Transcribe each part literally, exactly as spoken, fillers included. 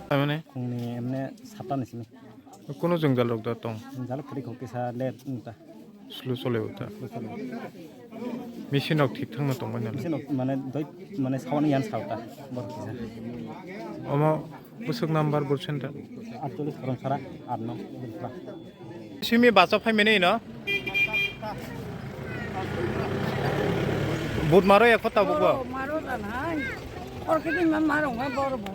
Tamani? Fungni emne satta ni simi. Kuno jwngjal rok da tong? Jwngjal kwrwi kho kisa late wngta. Slow chole wngta. Machine rok thik thangno tongmani. Machine rok mane doi mane sawani yan sawta borok kisa. Omo bwswk number bwswk center? Atcholish Khoromsara, aat no, Bilpra. Simi bacha phaimani no? But maro ekho tabuk bo? Maro janai. Or kiti ma maro ma bor bo.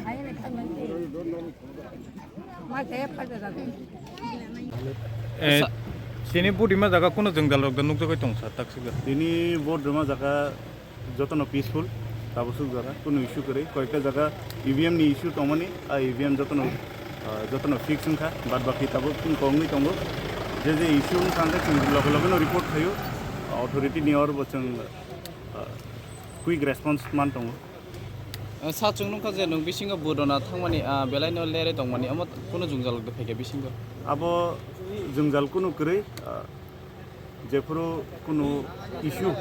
Ai ni khamani. Ma te pa da. Eh, tini but ima jaga kuno jwngjal rok da nukjagwi tong sa taksik da? Tini but ima jaga jotono peaceful, tabuk suk jora, kunu issue kwrwi. Koyekta jaga E V M ni issue tongmani, a E V M jotono, ah, jotono fix wngkha, bad baki tabuk chwng kongwi tongo. Je je issue wngkha hwnkhe chwng loge loge no report khaio, authority ni oro bo chwng, ah, quick response man tongo. Sa chwng nukha je nwng bisingo but rwna thangmani, ah, belai no lerwi tongmani, omo kunu jwngjal rok da phaikha bisingo? Abo jwngjal kunu kwrwi, ah, Jephuru kunu issue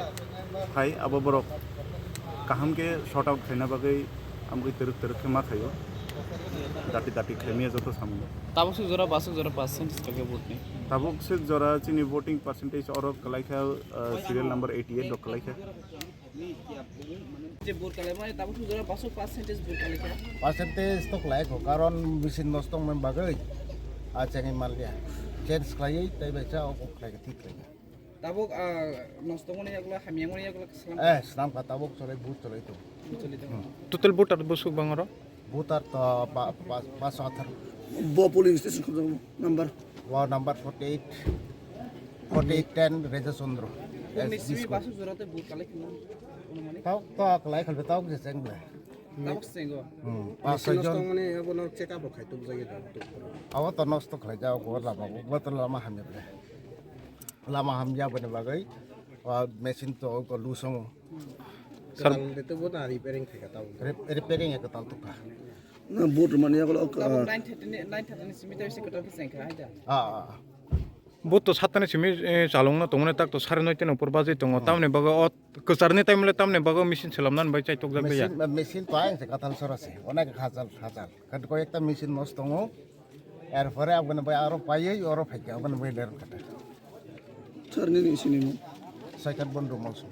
phai, abo borok kaham khe sort out khaina bagwi amgwi twrwk twrwk khe ma khaio, dati dati khaimaya joto samung. Tabuk swk jora baswk jora percentage khe vote ni? Tabuk swk jora chini voting percentage oro kwlaikha, uh, serial number eighty eight rok kwlaikha. Je vote kwlaimani tabuk swk jora baswk percentage vote kwlaikha? Percentage to kwlaikho, karon machine nosto wngmani bagwi a chengwi manliya, change khlaiwi tei bai cha o khlai thik khlai. Tabuk, ah, nosto wngmani yagulo, hamya wngmani yagulo slam. Eh, slam kha, tabuk chwrai, but chwrai tongo. But chwrai tongo. Hmm. Total voter bwswk bang oro? Voter to pa-, pa-, paanch sho atharo. Bo polling station khobjak number? Bo number forty eight, forty eight ten Reja Chandra. Boni simi baswk jora tei but kalai khna? Tabuk to kalai khalbe tabuk je cheng ble. Tabuk chengo? Hmm, paanch sho jon. Nosto wngmani abono check up rok khai tubujagwi da. Abo to nosto khlai jak, o lama, bo to lama hamya ble. Lama hamya boni bagwi, o machine to o loose wngo. Sir, kwtal de to bo na repairing khai ka tabuk. Rep-, repairing ya kwtal tukha. Na vote mani yagulo, tabuk ah, nine thirty ni, nine thirty ni simi ta bisi kwtal khe chengkha, hai da? Ah, ah, ah. Vote to satta ni simi, eh, chalwngno tongmani tak to sare noita ni upor bajwi tongo. Hmm. Tamni bagwi o kwcharni time le tamni bagwi machine swlamnani bai chaitok jak ya. Machine, machine to ayang se kwtal sora se. Onek hajal, hajal. Kan koyekta machine nosto tongo. Erpore aboni bai aro paiwi oro phaikha, aboni bai ler kata. Sir, nini sini mo? Saikat Bondu Molsong.